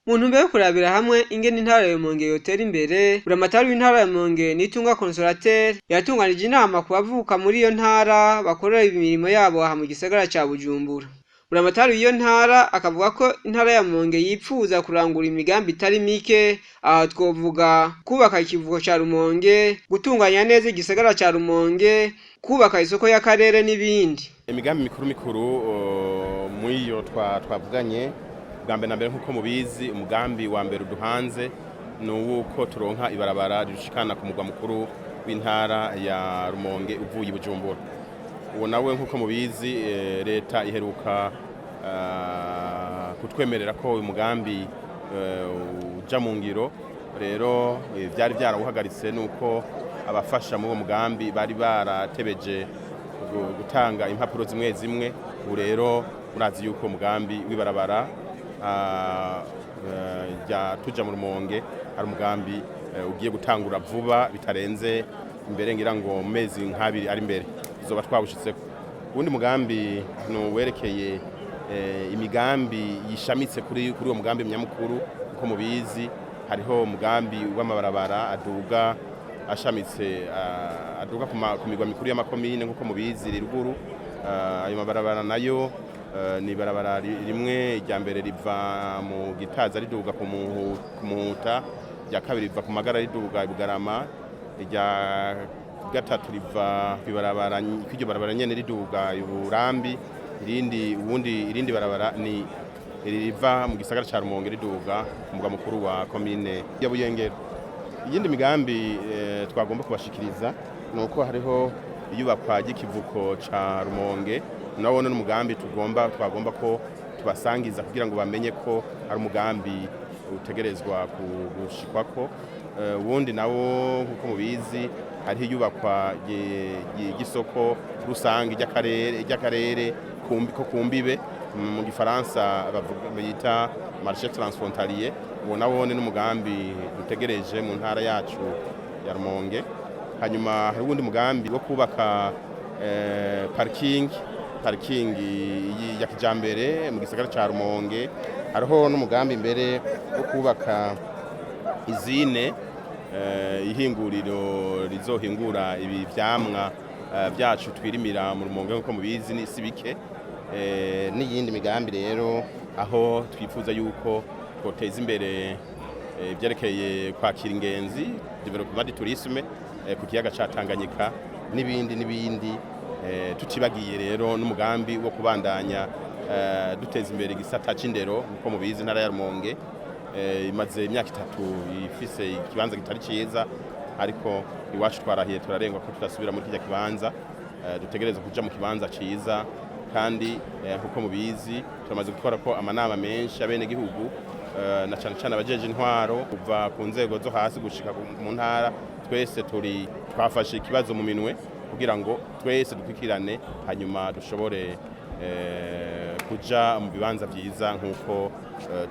Mu ntumbero yo kurabira hamwe ingene intara ya Rumonge yotera imbere, buramatari w'intara ya Rumonge, Nitunga Consolateur, yatunganije inama ku bavuka muri iyo ntara bakorera imirimo yabo aha mu gisagara ca Bujumbura. Buramatari w'iyo ntara akavuga ko intara ya Rumonge yipfuza kurangura imigambi itari mike. Aha twovuga kubaka ikivuko ca Rumonge, gutunganya neza igisagara ca Rumonge, kubaka isoko y'akarere n'ibindi. Imigambi mikuru mikuru muri iyo twavuganye, bwa mbere na mbere, nk'uko mubizi, umugambi wa mbere uduhanze ni uw'uko turonka ibarabara rirushikana ku mugwa mukuru w'intara ya Rumonge uvuye i Bujumbura. Uwo nawe, nk'uko mubizi, leta iheruka kutwemerera ko uyu mugambi uja mu ngiro. Rero vyari vyarawuhagaritse nuko abafasha muri uwo mugambi bari baratebeje gutanga impapuro zimwe zimwe. Ubu rero murazi yuko umugambi w'ibarabara rya tuja mu Rumonge ari umugambi ugiye gutangura vuba, bitarenze imbere, ngira ngo mu mezi nk'abiri ari imbere tuzoba twawushitseko. Uwundi mugambi ni uwerekeye imigambi yishamitse kuri uwo mugambi nyamukuru. Uko mubizi, hariho umugambi w'amabarabara aduga ashamitse, aduga ku migwa mikuru y'amakomine, nk'uko mubizi ruguru. Ayo mabarabara nayo ni ibarabara rimwe, irya mbere riva mu Gitaza riduga ku Muhuta, irya kabiri riva ku Magara riduga i Bugarama, irya gatatu riva kw'ibarabara, kw'iryo barabara nyene, riduga i Burambi, irindi ubundi irindi barabara ni riva mu gisagara ca Rumonge riduga ku mugwa mukuru wa komine ya Buyengero. Iyindi migambi twagomba kubashikiriza ni uko hariho iyubakwa ry'ikivuko ca Rumonge. Nawone n'umugambi twagomba ko tubasangiza kugira ngo bamenye ko ari umugambi utegerezwa gushikwako. Uwundi nawo, nk'uko mubizi, hariho iyubakwa ry'isoko rusange ry'akarere ko kumbibe, mu gifaransa bavuga bita marché transfrontalier. Uwo nawone n'umugambi dutegereje mu ntara yacu ya Rumonge. Hanyuma hari uwundi mugambi wo kubaka parking ya kijambere mu gisagara ca Rumonge. Hariho n'umugambi mbere wo kubaka usine, ihinguriro rizohingura ibi vyamwa vyacu twirimira mu Rumonge. Nk'uko mubizi, ni si bike. N'iyindi migambi rero, aho twifuza yuko twoteza imbere ivyerekeye kwakira ingenzi, développement du tourisme ku kiyaga ca Tanganyika, n'ibindi n'ibindi, tutibagiye rero n'umugambi wo kubandanya duteza imbere igisata c'indero. Nk'uko mubizi, intara ya Rumonge imaze imyaka 3 ifise ikibanza kitari ciza, ariko iwacu twarahiye turarengwa ko tudasubira muri kirya kibanza. Dutegereza kuja mu kibanza ciza. Kandi nkuko mubizi, turamaze gukora ko amanama menshi abenegihugu, na cane cane abajeje intwaro kuva ku nzego zo hasi gushika mu ntara. Twese turi twafashe ikibazo mu minwe kugira ngo twese dukurikirane, hanyuma dushobore kuja mu bibanza vyiza nk'uko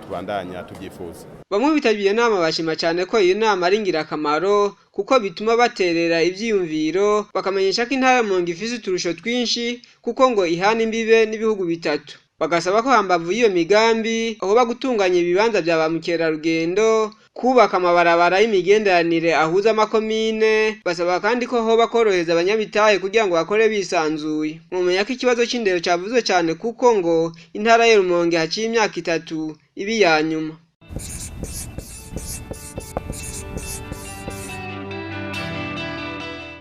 tubandanya tuvyifuza. Bamwe bitabiriye inama bashima cyane ko iyo nama ari ingirakamaro, kuko bituma baterera ivyiyumviro, bakamenyesha ko intara ya Rumonge ifise uturusho twinshi, kuko ngo ihana imbibe n'ibihugu bitatu. Bagasaba ko hambavu y'iyo migambi hoba gutunganya ibibanza vya ba mukerarugendo, kubaka amabarabara y'imigenderanire ahuza amakomine. Basaba kandi ko hoba korohereza abanyabitahe kugira ngo bakore bisanzuye. Mumenya ko ikibazo c'indero cavuzwe cane, kuko ngo intara ya Rumonge haciye imyaka 3 iba iya nyuma.